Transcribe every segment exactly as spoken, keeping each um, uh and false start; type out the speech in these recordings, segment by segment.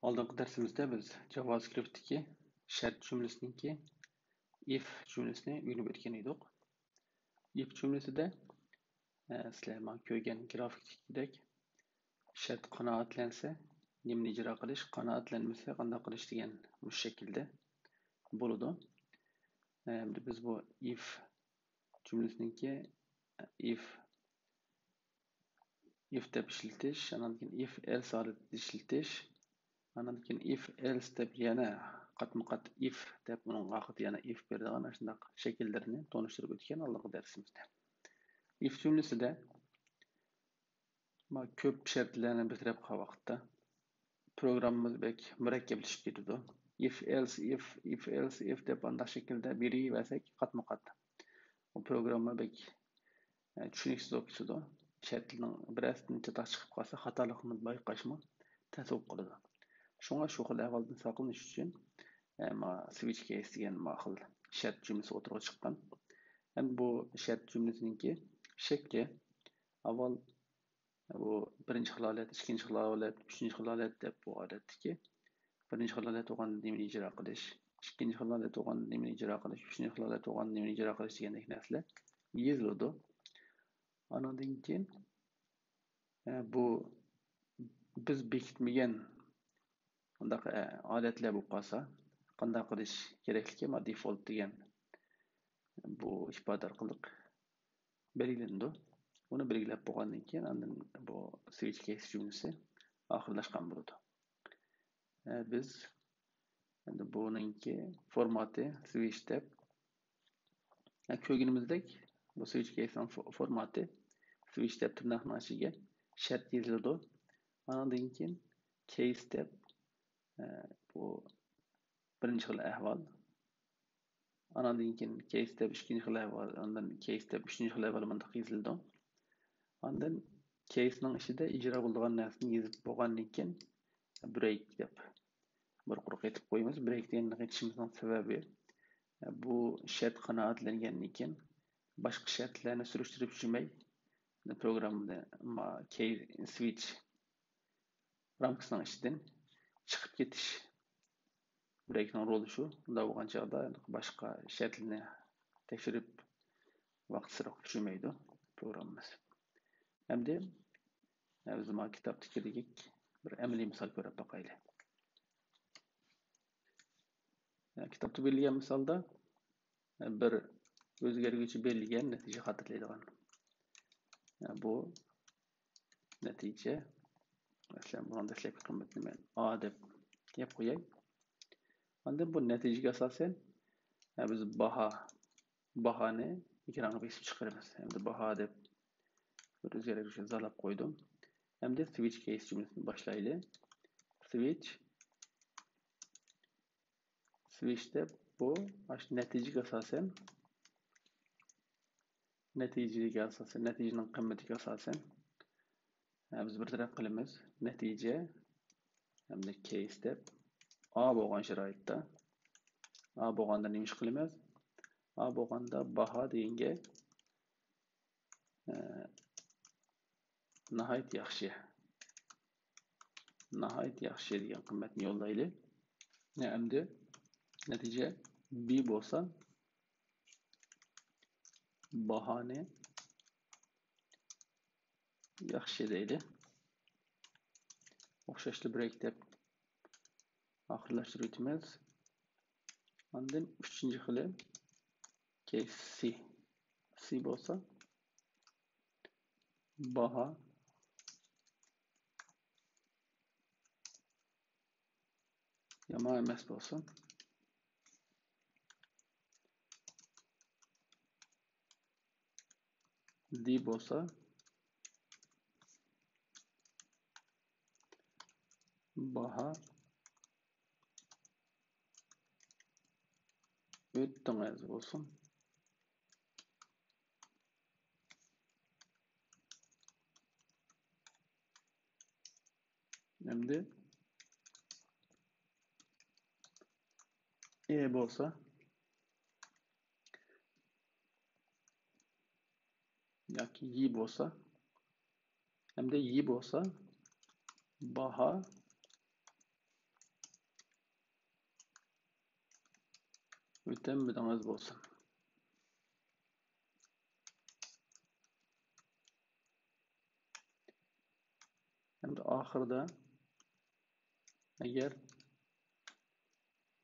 ئالدىنقى دەرسىمىزدە بىز جاۋاسكرىپتتىكى شەرت جۈملىسىنىڭكى ئىف جۈملىسىنى ئۆگىنىپ ئۆتكەن ئىدۇق. ئىف جۈملىسىدە، ئە، سىلەر مانا كۆرگەن گرافىكتىكىدەك شەرت قانائەتلەنسە نېمىنى ئىجرا قىلىش، قانائەتلەنمىسە قانداق قىلىش دېگەن مۇشۇ شەكىلدە بولىدۇ. ئە، ئەمدى بىز بۇ ئىف جۈملىسىنىڭكى ئىف ئىف دەپ ئىشلىتىش، ئانان كېيىن ئىف ئېلس ھالەتتە ئىشلىتىش، ئانان كېيىن ئىف ئېلس دەپ يەنە قاتمۇ قات ئىف دەپ ئۇنىڭ ئاخىرىدا يەنە ئىف بېرىدىغان ئاشۇنداق شەكىللىرىنى تونۇشتۇرۇپ ئۆتكەن ئالدىنقى دەرسىمىزدە. ئىف جۈملىسىدە ما كۆپ شەرتلەرنى بىر تەرەپ قىلغان ۋاقىتتا پروگراممىمىز بەك مۇرەككەپلىشىپ كېتىدۇ. ئىف ئېلس ئىف، ئىف ئېلس ئىف دەپ ئانداق شەكىلدە بېرىۋەرسەك قاتمۇ قات. ئۇ پروگرامما بەك، ئە، چۈشىنىكسىز بولۇپ كېتىدۇ. شەرتلىرىنىڭ بىرەرسىدىن چاتاق چىقىپ قالسا، خاتالىقنى بايقاشمۇ تەس بولۇپ قالىدۇ. شۇڭا شۇ خىل ئەھۋالدىن ساقلىنىش ئۈچۈن، ئە، ما سۋىچ كېيس دېگەن ما خىل شەرت جۈملىسى ئوتتۇرىغا چىققان. ئەمدى بۇ شەرت جۈملىسىنىڭكى شەكلى ئاۋۋال بۇ بىرىنچى خىل ھالەت، ئىككىنچى خىل ھالەت، ئۈچىنچى خىل ھالەت دەپ بۇ ئادەتتىكى بىرىنچى خىل ھالەت بولغاندا نېمىنى ئىجرا قىلىش، ئىككىنچى خىل ھالەت بولغاندا نېمىنى ئىجرا قىلىش، ئۈچىنچى خىل ھالەت بولغاندا نېمىنى ئىجرا قىلىش دېگەندەك نەرسىلەر يېزىلىدۇ. ئانىڭدىن كېيىن، ئە، بۇ بىز بېكىتمىگەن ئۇنداق، ئە، ھالەتلەر بولۇپ قالسا، قانداق قىلىش كېرەكلىكى ما دېفولت دېگەن بۇ ئىپادە ئارقىلىق بەلگىلىنىدۇ. ئۇنى بەلگىلەپ بولغاندىن كېيىن، ئاندىن بۇ سۋىچ كېيس جۈملىسى ئاخىرلاشقان بولىدۇ. ئە، بىز ئەمدى بۇنىڭكى فورماتى سۋىچ دەپ، ئە، كۆرگىنىمىزدەك، بۇ سۋىچ كېيسنىڭ فو-، فورماتى سۋىچ دەپ تىرناقنىڭ ئىچىگە شەرت يېزىلىدۇ. ئانىڭدىن كېيىن كېيس دەپ، ئە، بۇ بىرىنچى خىل ئەھۋال. ئاناندىن كېيىن كېيس دەپ ئىككىنچى خىل ئەھۋال، ئاندىن كېيس دەپ ئۈچىنچى خىل ئەھۋال مۇنداق يېزىلىدۇ. ئاندىن كېيسنىڭ ئىچىدە ئىجرا بولىدىغان نەرسىنى يېزىپ بولغاندىن كېيىن برېيك دەپ بىر قۇر ئېتىپ قويىمىز. برېيك دېگەننى ئېتىشىمىزنىڭ سەۋەبى، بۇ شەرت قانائەتلەنگەندىن كېيىن باشقا شەرتلەرنى سۈرۈشتۈرۈپ يۈرمەي، پروگراممىنى ما كېي سۋىچ رامكىسىنىڭ ئىچىدىن چىقىپ كېتىش برېيكنىڭ رولى شۇ. ئۇنداق بولغان چاغدا باشقا شەرتلەرنى تەكشۈرۈپ ۋاقىت ئىسراپ قىلىپ يۈرمەيدۇ پروگراممىمىز. ئەمدى بىز ما كىتابتىكىدەك بىر ئەمەلىي مىسال كۆرۈپ باقايلى. كىتابتا بېرىلگەن مىسالدا بىر ئۆزگەرگۈچى بېرىلگەن نەتىجە خاتىرىلەيدىغان. بۇ نەتىجە. مەسىلەن، بۇنىڭ دەسلەپكى قىممىتىنى مەن ئا دەپ دەپ قوياي. ئاندىن بۇ نەتىجىگە ئاساسەن، ھە، بىز باھا، باھانى ئېكرانغا بېسىپ چىقىرىمىز. ئەمدى باھا دەپ بىر ئۆزگەرگۈچ ئىزاھلاپ قويدۇم. ئەمدى سۋىچ كېيس جۈملىسىنى باشلايلى. سۋىچ سۋىچ دەپ بۇ ئاشۇ نەتىجىگە ئاساسەن، نەتىجىگە ئاساسەن، نەتىجىنىڭ قىممىتىگە ئاساسەن، ھە، بىز بىر تەرەپ قىلىمىز. نەتىجە ھەمدە كېيس دەپ ئا بولغان شارائىتتا، ئا بولغاندا نېمە ئىش قىلىمىز؟ ئا بولغاندا باھا دېگەنگە، ھە، ناھايىتى ياخشى. ناھايىتى ياخشى دېگەن قىممەتنى يوللايلى. ئەمدى نەتىجە بى بولسا، باھانى ياخشى دەيلى. ئوخشاشلا برېيك دەپ ئاخىرلاشتۇرۇۋېتىمىز. ئاندىن ئۈچىنچى خىلى كېيس سى. سى بولسا، باھا يامان ئەمەس بولسۇن. دى بولسا، باھا ئۆتتۈڭ ئەز بولسۇن. ئەمدى ئې بولسا ياكى يى بولسا، ئەمدى يى بولسا باھا ئۆتەلمىدىڭىز بولسۇن. ئەمدى ئاخىرىدا ئەگەر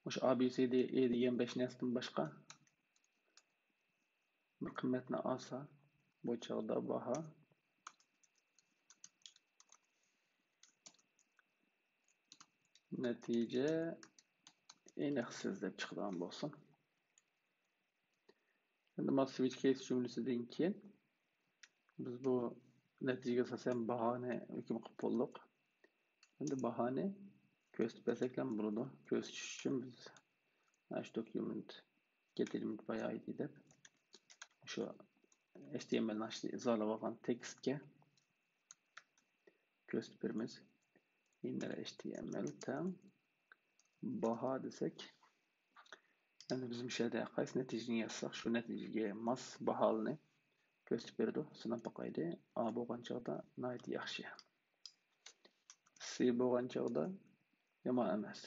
مۇشۇ A B C D E دېگەن بەش نەرسىدىن باشقا بىر قىممەتنى ئالسا، بۇ چاغدا باھا نەتىجە ئېنىقسىز دەپ چىقىدىغان بولسۇن. ئەمدى مانا سۋىچ كېيس جۈملىسىدىن كېيىن بىز بۇ نەتىجىگە ئاساسەن باھانى ھۆكۈم قىلىپ بولدۇق. ئەمدى باھانى كۆرسىتىپ بەرسەكلا بولىدۇ. كۆرسىتىش ئۈچۈن بىز ئاشۇ دوكيۇمېنت، گېت ئېلېمېنت باي ئاي دى دەپ شۇ H T M L نىڭ ئىچىدە ئىزاھلاپ ئالغان تېكىستكە كۆرسىتىپ بېرىمىز. Inner H T M L تەڭ باھا دېسەك، ئەمدى بىز مۇشۇ يەردە قايسى نەتىجىنى يازساق، شۇ نەتىجىگە ماس باھالارنى كۆرسىتىپ بېرىدۇ. سىناپ باقايلى. A بولغان چاغدا ناھايىتى ياخشى. C بولغان چاغدا يامان ئەمەس.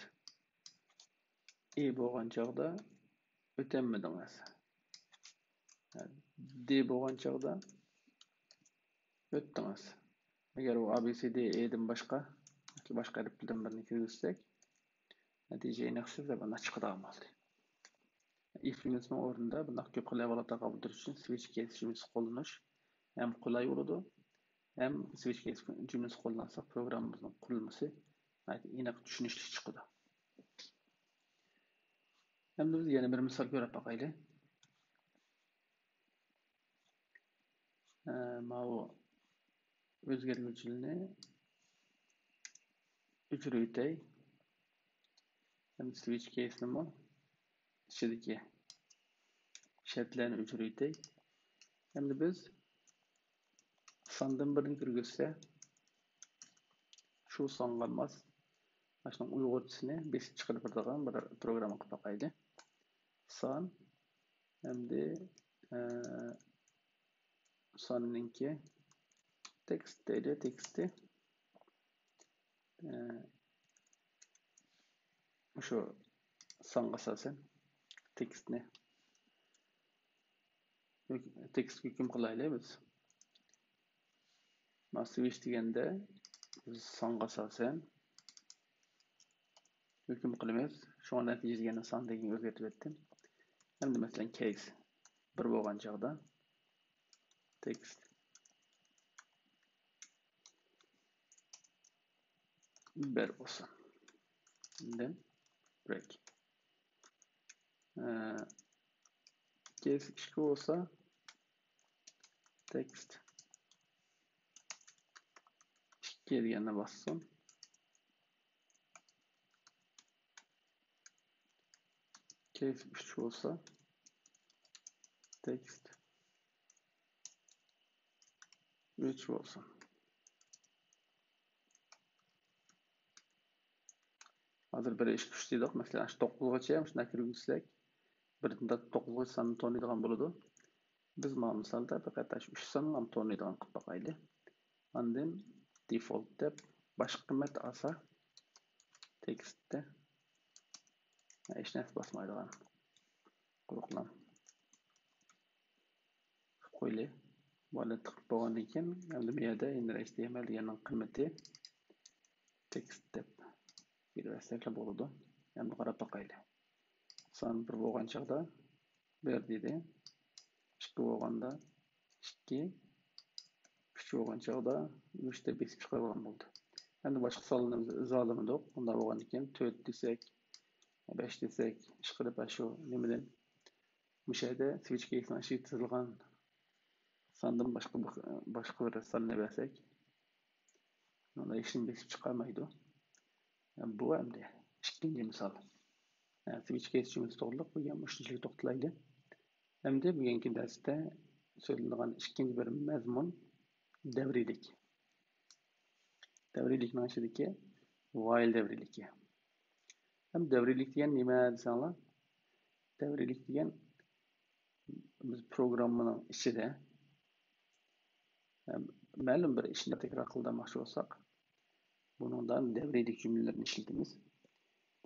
E بولغان چاغدا ئۆتەلمىدىڭىز. D بولغان چاغدا ئۆتتىڭىز. ئەگەر ئۇ A B C D E دىن باشقا، باشقا ھەرپلەردىن بىرنى كىرگۈزسەك، نەتىجە ئېنىقسىز دەپ ئانداق چىقىدىغان بولدى. If جۈملىسىنىڭ ئورنىدا بۇنداق كۆپ خىل ئەھۋالاتلارغا قابىل تۇرۇش ئۈچۈن سۋىچ كېيس جۈملىسى قوللىنىش ھەم قولاي بولىدۇ، ھەم سۋىچ كېيس جۈملىسى قوللانساق پروگراممىمىزنىڭ قۇرۇلمىسى ناھايىتى ئېنىق، چۈشىنىشلىك چىقىدۇ. ئەمدى بىز يەنە بىر مىسال كۆرۈپ باقايلى. ئە، ماۋۇ ئۆزگەرگۈچىلىكنى ئۆچۈرۈۋېتەي. ھەم سۋىچ كېيسنىمۇ ئىچىدىكى شەرتلەرنى ئۆچۈرۈۋېتەي. ئەمدى بىز ساندىن بىرنى كىرگۈزسە، شۇ سانغا ماس، مانا شۇنىڭ ئۇيغۇرچىسىنى بېسىپ چىقىرىپ بېرىدىغان بىر پروگرامما قىلىپ باقايلى. سان، ئەمدى، ئە، ساننىڭكى تېكىست دەيلى، تېكىستى، ئە، مۇشۇ سانغا ئاساسەن تېكىستنى، تېكىستكە ھۆكۈم قىلايلى بىز. مانا سۋىچ دېگەندە بىز سانغا ئاساسەن ھۆكۈم قىلىمىز. شۇڭا نەتىجە دېگەننى سان دېگەنگە ئۆزگەرتىۋەتتىم. ئەمدى مەسىلەن، كېيس بىر بولغان چاغدا تېكىست بىر بولسۇن. Then break. ئە، كېيس ئىككى بولسا، تېكىست ئىككى دېگەننى باسسۇن. كېيس ئۈچ بولسا، تېكىست ئۈچ بولسۇن. ھازىر بىر، ئىككى، ئۈچ دېدۇق. مەسىلەن، ئاشۇ توققۇزغىچە مۇشۇنداق كىرگۈزسەك، بىردىن تارتىپ توققۇزغىچە ساننى تونۇيدىغان بولىدۇ. بىز مانا مىسالدا پەقەت ئاشۇ ئۈچ ساننى تونۇيدىغان قىلىپ باقايلى. ئاندىن دېفولت دەپ باشقا قىممەت ئالسا، تېكىستتە ھېچ نەرسە باسمايدىغان، قۇرۇقلا قىلىپ قويىلى. بۇ ھالەتتە قىلىپ بولغاندىن كېيىن، ئەمدى بۇ يەردە inner H T M L دېگەننىڭ قىممىتى تېكىست دەپ بېرىۋەتسەكلا بولىدۇ. ئەمدى قاراپ باقايلى. سان بىر بولغان چاغدا بىر دېدى. ئىككى بولغاندا ئىككى، ئۈچ بولغان چاغدا ئۈچ دەپ بېسىپ چىقىرىلغان بولدى. ئەمدى باشقا سانلارنى بىز ئىزاھلىمىدۇق. ئۇنداق بولغاندىكىن تۆت دېسەك، بەش دېسەك، ئىشقىلىپ شۇ نېمىدىن، مۇشۇ يەردە سۋىچ كېيسنىڭ ئىچىگە تىزىلغان ساندىن باشقا بىر، باشقا بىر ساننى بەرسەك، ئۇندا ھېچنېمە بېسىپ چىقارمايدۇ. بۇ ئەمدى ئىككىنچى مىسال. سۋىچ كېيس جۈملىسى توغرىلىق بۇ گەپ مۇشۇنچىلىك توختىلايلى. ئەمدى بۈگۈنكى دەرستە سۆزلىنىدىغان ئىككىنچى بىر مەزمۇن دەۋرىيلىك. دەۋرىيلىكنىڭ ئىچىدىكى ۋايل دەۋرىيلىكى. ھەم دەۋرىيلىك دېگەن نېمە دېسەڭلار، دەۋرىيلىك دېگەن بىز پروگراممىنىڭ ئىچىدە مەلۇم بىر ئىشنى تەكرار قىلدۇرماقچى بولساق، بۇنىڭدا دەۋرىيلىك جۈملىلىرىنى ئىشلىتىمىز.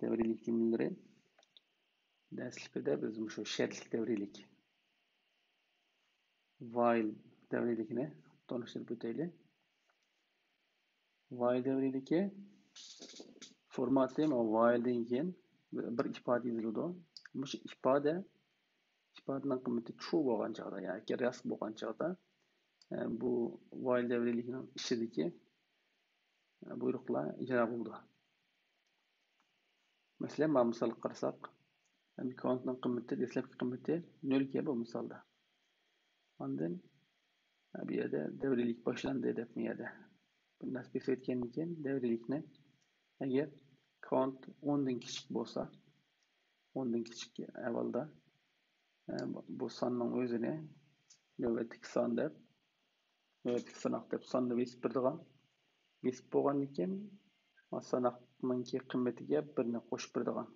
دەۋرىيلىك جۈملىلىرى دەسلىپىدە بىز مۇشۇ شەرتلىك دەۋرىيلىك، ۋايل دەۋرىيلىكىنى تونۇشتۇرۇپ ئۆتەيلى. ۋايل دەۋرىيلىكى فورماتى ۋايلدىن كېيىن بىر ئىپادە يېزىلىدۇ. مۇشۇ ئىپادە، ئىپادىنىڭ قىممىتى ترۇ بولغان چاغدا ياكى راست بولغان چاغدا، بۇ ۋايل دەۋرىيلىكىنىڭ ئىچىدىكى بۇيرۇقلار ئىجرا بولىدۇ. مەسىلەن، مانا مىسالغا قارىساق، ئەمدى كاۋنتنىڭ قىممىتى، دەسلەپكى قىممىتى نۆلكەن بۇ مىسالدا. ئاندىن بۇ يەردە دەۋرىيلىك باشلاندى دەپ بۇ يەردە بىر نەرسە بېسىۋەتكەندىن كېيىن، دەۋرىيلىكنى ئەگەر كاۋنت ئوندىن كىچىك بولسا، ئوندىن كىچىك ئەھۋالدا، بۇ ساننىڭ ئۆزىنى نۆۋەتتىكى سان دەپ، نۆۋەتتىكى ساناق دەپ ساننى بېسىپ بېرىدىغان. بېسىپ بولغاندىن كېيىن، ساناقنىڭكى قىممىتىگە بىرنى قوشۇپ بېرىدىغان.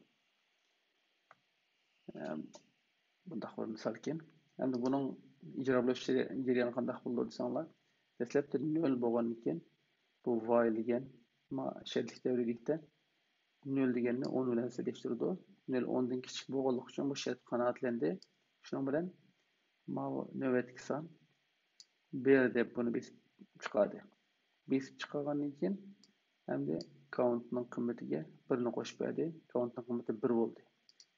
بۇنداق بىر مىسالكەن. ئەمدى بۇنىڭ ئىجرا بولۇش جەريانى قانداق بولىدۇ دېسەڭلار، دەسلەپتە نۆل بولغاندىن كېيىن، بۇ ۋايل دېگەن، شەرتلىك دەۋرىيلىكتە نۆل دېگەننى ئون بىلەن سېلىشتۇرىدۇ. نۆل ئوندىن كىچىك بولغانلىقى ئۈچۈن بۇ شەرت قانائەتلەندى. شۇنىڭ بىلەن ماۋۇ نۆۋەتتىكى سان بىر دەپ بۇنى بېسىپ چىقاردى. بېسىپ چىقارغاندىن كېيىن ئەمدى كاۋنتنىڭ قىممىتىگە بىرنى قوشۇپ بەردى. كاۋنتنىڭ قىممىتى بىر بولدى.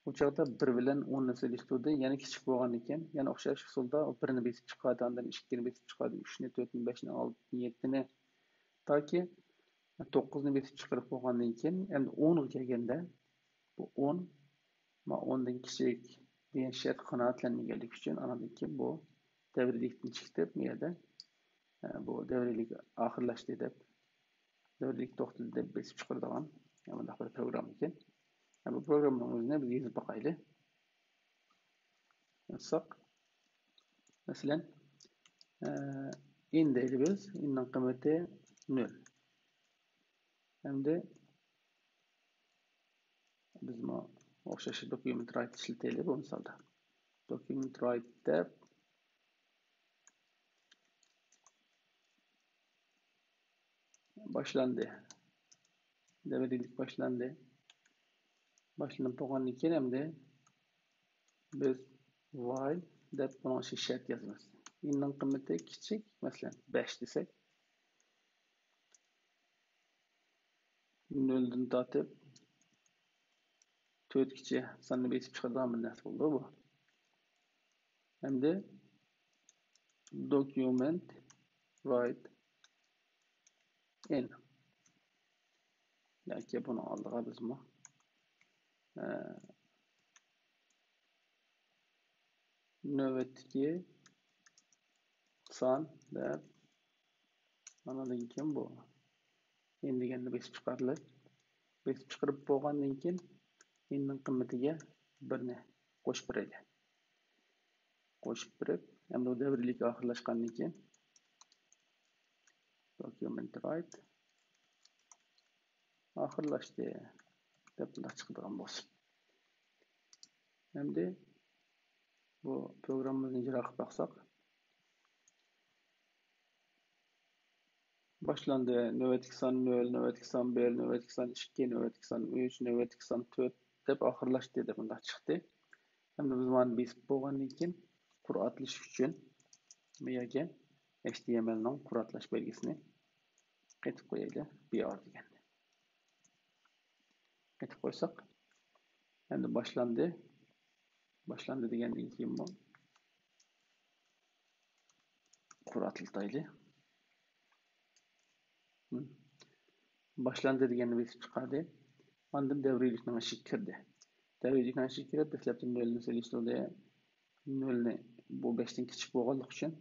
بۇ چاغدا بىر بىلەن ئوننى سېلىشتۇردى. يەنە كىچىك بولغاندىن كېيىن، يەنە ئوخشاش ئۇسۇلدا بىرنى بېسىپ چىقاردى، ئاندىن ئىككىنى بېسىپ چىقاردى، ئۈچنى، تۆتنى، بەشنى، ئالتىنى، يەتتىنى، تاكى توققۇزنى بېسىپ چىقىرىپ بولغاندىن كېيىن، ئەمدى ئونغا كەلگەندە، بۇ ئون، ما ئوندىن كىچىك دېگەن شەرت قانائەتلەنمىگەنلىكى ئۈچۈن، ئانىڭدىن كېيىن بۇ دەۋرىيلىكتىن چىقىپ، بۇ يەردە، ئە، بۇ دەۋرىيلىك ئاخىرلاشتى دەپ، دەۋرىيلىك توختىدى دەپ بېسىپ چىقىرىدىغان، ئە، مۇنداق بىر پروگرامما ئىكەن. ئە، بۇ پروگراممىنىڭ ئۆزىنى بىز يېزىپ باقايلى. يازساق، مەسىلەن، ئە، ئىن دەيلى بىز، ئىننىڭ قىممىتى نۆل. ئەمدى بىزمۇ ئوخشاش دوكيۇمېنت رايت ئىشلىتەيلى بۇ مىسالدا. دوكيۇمېنت رايت دەپ باشلاندى. دەۋرىيلىك باشلاندى. باشلىنىپ بولغاندىن كېيىن ئەمدى بىز ۋايل دەپ بۇنىڭ ئىچىگە شەرت يازىمىز. ئىننىڭ قىممىتى كىچىك، مەسىلەن، بەش دېسەك، نۆلدىن تارتىپ تۆتكىچە ساننى بېسىپ چىقىرىدىغان بىر نەرسە بولدى بۇ. ئەمدى دوكيۇمېنت رايت ئىن ياكى بۇنىڭ ئالدىغا بىزمۇ، ئە، نۆۋەتتىكى سان دەپ، ئانىڭدىن كېيىن بۇ ئىن دېگەننى بېسىپ چىقاردى. بېسىپ چىقىرىپ بولغاندىن كېيىن، ئىننىڭ قىممىتىگە بىرنى قوشۇپ بېرەيلى. قوشۇپ بېرىپ، ئەمدى بۇ دەۋرىيلىك ئاخىرلاشقاندىن كېيىن، دوكيۇمېنت رايت ئاخىرلاشتى دەپ مۇنداق چىقىدىغان بولسۇن. ئەمدى بۇ پروگراممىمىزنى ئىجرا قىلىپ باقساق، باشلاندى. نۆۋەتتىكى سان نۆل، نۆۋەتتىكى سان بىر، نۆۋەتتىكى سان ئىككى، نۆۋەتتىكى سان ئۈچ، نۆۋەتتىكى سان تۆت دەپ ئاخىرلاشتى دەپ مۇنداق چىقتى. ئەمدى بىز مانا بېسىپ بولغاندىن كېيىن قۇر ئاتلىشىش ئۈچۈن بۇ يەرگە ھەيچ تى ئېم ئېل نىڭ قۇر ئاتلاش بەلگىسىنى قېتىپ قويايلى، بى ئار دېگەننى. قېتىپ قويساق، ئەمدى باشلاندى. باشلاندى دېگەندىن كېيىنمۇ قۇر ئاتلىتايلى. باشلاندى دېگەننى بېسىپ چىقاردى. ئاندىن دەۋرىيلىكنىڭ ئىچىگە كىردى. دەۋرىيلىكنىڭ ئىچىگە كىرىپ، دەسلەپتە نۆلنى سېلىشتۇردى. نۆلنى بۇ بەشتىن كىچىك بولغانلىقى ئۈچۈن،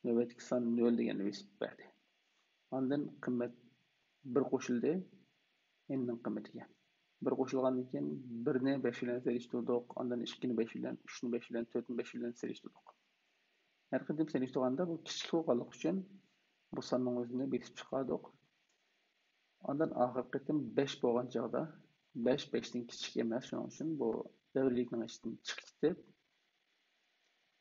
نۆۋەتتىكى سان نۆل دېگەننى بېسىپ بەردى. ئاندىن قىممەت بىر قوشۇلدى ئىننىڭ قىممىتىگە. بىر قوشۇلغاندىن كېيىن، بىرنى بەش بىلەن سېلىشتۇردۇق، ئاندىن ئىككىنى بەش بىلەن، ئۈچنى بەش بىلەن، تۆتنى بەش بىلەن سېلىشتۇردۇق. ھەر قېتىم سېلىشتۇرغاندا بۇ كىچىك بولغانلىقى ئۈچۈن بۇ ساننىڭ ئۆزىنى بېسىپ چىقاردۇق. ئاندىن ئاخىرقى قېتىم بەش بولغان چاغدا، بەش بەشتىن كىچىك ئەمەس، شۇنىڭ ئۈچۈن بۇ دەۋرىيلىكنىڭ ئىچىدىن چىقىپ كېتىپ،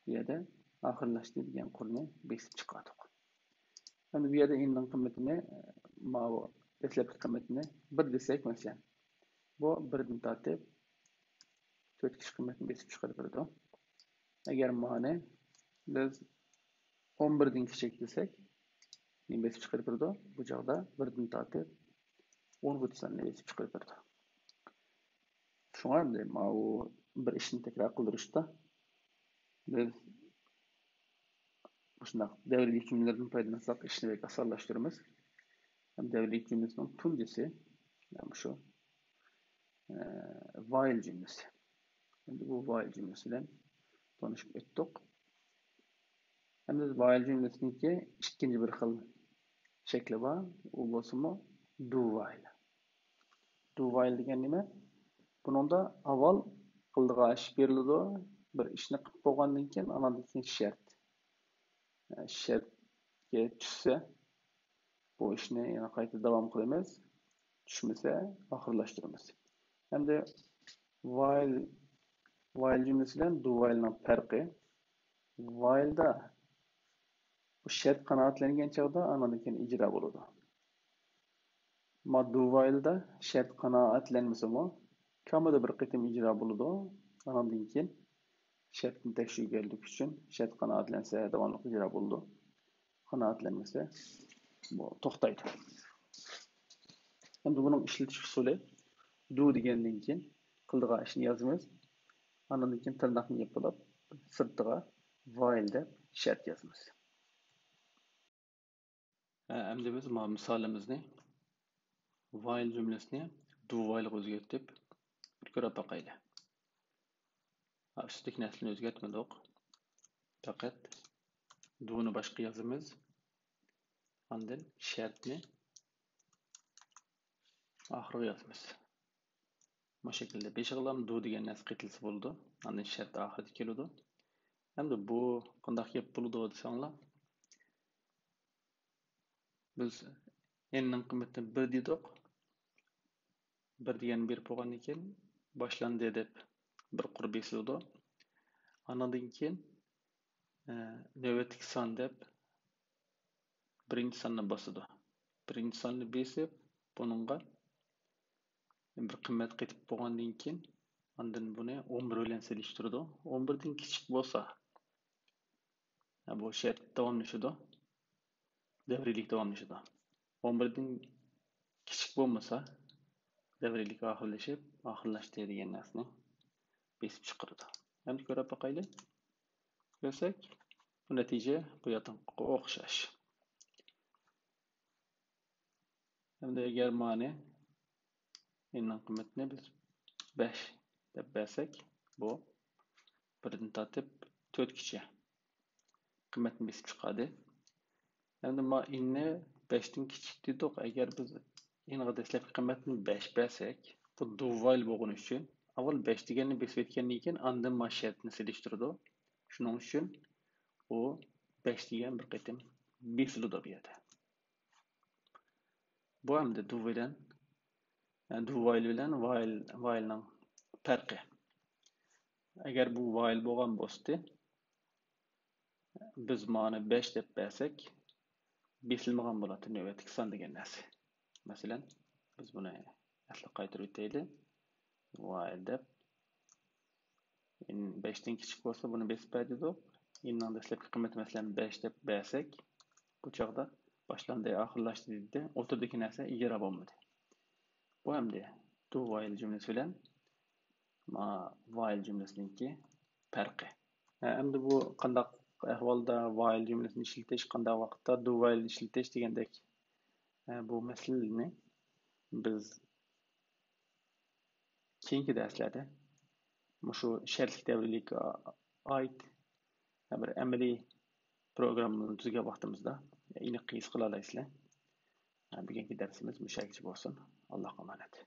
بۇ يەردە ئاخىرلاشتى دېگەن قۇرنى بېسىپ چىقاردۇق. ئەمدى بۇ يەردە ئىننىڭ قىممىتىنى، ماۋۇ دەسلەپكى قىممىتىنى بىر دېسەك، مەسىلەن، بۇ بىردىن تارتىپ ئۆتكۈچ قىممەتنى بېسىپ چىقىرىپ بېرىدۇ. ئەگەر مانى بىز ئون بىردىن كىچىك دېسەك، نېمە بېسىپ چىقىرىپ بېرىدۇ؟ بۇ چاغدا بىردىن تارتىپ ئونغىچە ساننى بېسىپ چىقىرىپ بېرىدۇ. شۇڭا ئەمدى ماۋۇ بىر ئىشنى تەكرار قىلدۇرۇشتا بىز مۇشۇنداق دەۋرىيلىك جۈملىلەردىن پايدىلانساق ئىشنى بەك ئاسانلاشتۇرىمىز. ھەم دەۋرىيلىك جۈملىسىنىڭ تۇنجىسى مۇشۇ، ئە، ۋايل جۈملىسى. ئەمدى بۇ ۋايل جۈملىسى بىلەن تونۇشۇپ ئۆتتۇق. ئەمدى ۋايل جۈملىسىنىڭكى ئىككىنچى بىر خىل شەكلى بار. ئۇ بولسىمۇ do while. Do while دېگەن نېمە؟ بۇنىڭدا ئاۋۋال قىلىدىغان ئىش بېرىلىدۇ. بىر ئىشنى قىلىپ بولغاندىن كېيىن، ئاناندىن كېيىن شەرت. شەرتكە چۈشسە، بۇ ئىشنى يەنە قايتا داۋام قىلىمىز. چۈشمىسە، ئاخىرلاشتۇرىمىز. ئەمدى ۋايل، ۋايل جۈملىسى بىلەن do while نىڭ پەرقى. ۋايلدا بۇ شەرت قانائەتلەنگەن چاغدا ئانىڭدىن كېيىن ئىجرا بولىدۇ. ئەمما do whileدا شەرت قانائەتلەنمىسىمۇ، كامىدا بىر قېتىم ئىجرا بولىدۇ. ئانىڭدىن كېيىن شەرتنى تەكشۈرگەنلىك ئۈچۈن شەرت قانائەتلەنسە داۋاملىق ئىجرا بولىدۇ. قانائەتلەنمىسە، بۇ توختايدۇ. ئەمدى بۇنىڭ ئىشلىتىش ئۇسۇلى، do دېگەندىن كېيىن قىلىدىغان ئىشنى يازىمىز. ئاندىن كېيىن تىرناقنى يېپىپ، سىرتىغا while دەپ شەرت يازىمىز. ھە، ئەمدى بىز مانا مىسالىمىزنى، while جۈملىسىنى do whileغا ئۆزگەرتىپ، بىر كۆرۈپ باقايلى. ھە، ئۈستىدىكى نەرسىنى ئۆزگەرتمىدۇق. پەقەت do نى باشقا يازىمىز. ئاندىن شەرتنى ئاخىرىغا يازىمىز. مۇشۇ شەكىلدە بېشىغىلام do دېگەن نەرسە قېتىلسا بولىدۇ. ئاندىن شەرت ئاخىرىدا كېلىدۇ. ئەمدى بۇ قانداق گەپ بولىدۇ دېسەڭلار، بىز n نىڭ قىممىتىنى بىر دېدۇق. بىر دېگەننى بېرىپ بولغاندىن كېيىن، باشلاندى دەپ بىر قۇر بېسىلىدۇ. ئانىڭدىن كېيىن، ئە، نۆۋەتتىكى سان دەپ بىرىنچى ساننى باسىدۇ. بىرىنچى ساننى بېسىپ، بۇنىڭغا بىر قىممەت قېتىپ بولغاندىن كېيىن، ئاندىن بۇنى ئون بىر بىلەن سېلىشتۇرىدۇ. ئون بىردىن كىچىك بولسا، بۇ شەرت داۋاملىشىدۇ. دەۋرىيلىك داۋاملىشىدۇ. ئون بىردىن كىچىك بولمىسا، دەۋرىيلىك ئاخىرلىشىپ، ئاخىرلاشتى دېگەن نەرسىنى بېسىپ چىقىرىدۇ. ئەمدى كۆرۈپ باقايلى. كۆرسەك، بۇ نەتىجە بۇ ياتىققا ئوخشاش. ئەمدى ئەگەر مانى n نىڭ قىممىتىنى بىز بەش دەپ بەرسەك، بۇ بىردىن تارتىپ تۆتكىچە قىممەتنى بېسىپ چىقاردى. ئەمدى ما n نى بەشتىن كىچىك دېدۇق. ئەگەر بىز n غا دەسلەپكى قىممەتنى بەش بەرسەك، بۇ do while بولغىنى ئۈچۈن ئاۋۋال بەش دېگەننى بېسىپ ئۆتكەندىن كېيىن ئاندىن ما شەرتنى سېلىشتۇرىدۇ. شۇنىڭ ئۈچۈن ئۇ بەش دېگەن بىر قېتىم بېسىلىدۇ بۇ يەردە. بۇ ئەمدى do بىلەن، do while بىلەن while، while نىڭ پەرقى. ئەگەر بۇ while بولغان بولسىدى، بىز مانى بەش دەپ بەرسەك، بېسىلمىغان بولاتتى نۆۋەتتىكى سان دېگەن نەرسە. مەسىلەن، بىز بۇنى ئەسلىگە قايتۇرۇپ ئۆتەيلى. While دەپ، n بەشتىن كىچىك بولسا، بۇنى بېسىپ بەر دېدۇق. n نىڭ دەسلەپكى قىممىتى، مەسىلەن، بەش دەپ بەرسەك، بۇ چاغدا باشلاندى، ئاخىرلاشتى دېدى. ئوتتۇرىدىكى نەرسە ئىجرا بولمىدى. بۇ ئەمدى do while جۈملىسى بىلەن ما while جۈملىسىنىڭكى پەرقى. ھە، ئەمدى بۇ قانداق ئەھۋالدا while جۈملىسىنى ئىشلىتىش، قانداق ۋاقىتتا do while نى ئىشلىتىش دېگەندەك، ھە، بۇ مەسىلىلەرنى بىز كېيىنكى دەرسلەردە مۇشۇ شەرتلىك دەۋرىيلىككە ئائىت بىر ئەمەلىي پروگراممىنى تۈزگەن ۋاقتىمىزدا ئېنىق ھېس قىلالايسىلەر. بۈگۈنكى دەرسىمىز مۇشۇ يەرگىچە بولسۇن. ئاللاھقا ئامانەت.